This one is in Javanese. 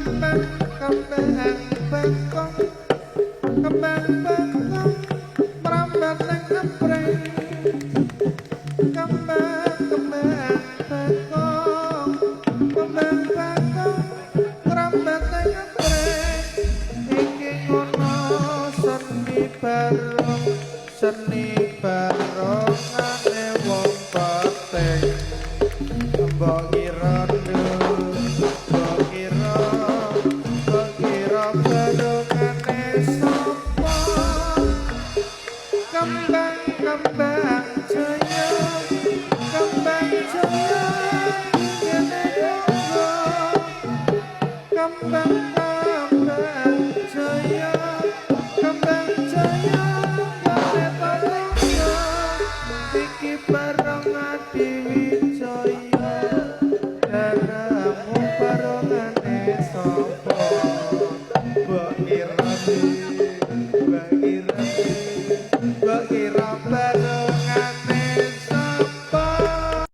Kembang kembang bakung, kembang bakung mrambat nang apreng. Kembang kembang bakung, kembang bakung mrambat nang apreng. Iki ngono seni barong, seni barongane wong peteng. Mbok kira mbok kira, mbok kira barongane sapa? Kembang kembang jaya, kembang jaya kene tonggo. Kembang kembang jaya, kembang jaya kene tonggo. Iki barong Adi Wijaya, daramu barongane sapa? Mbok kira.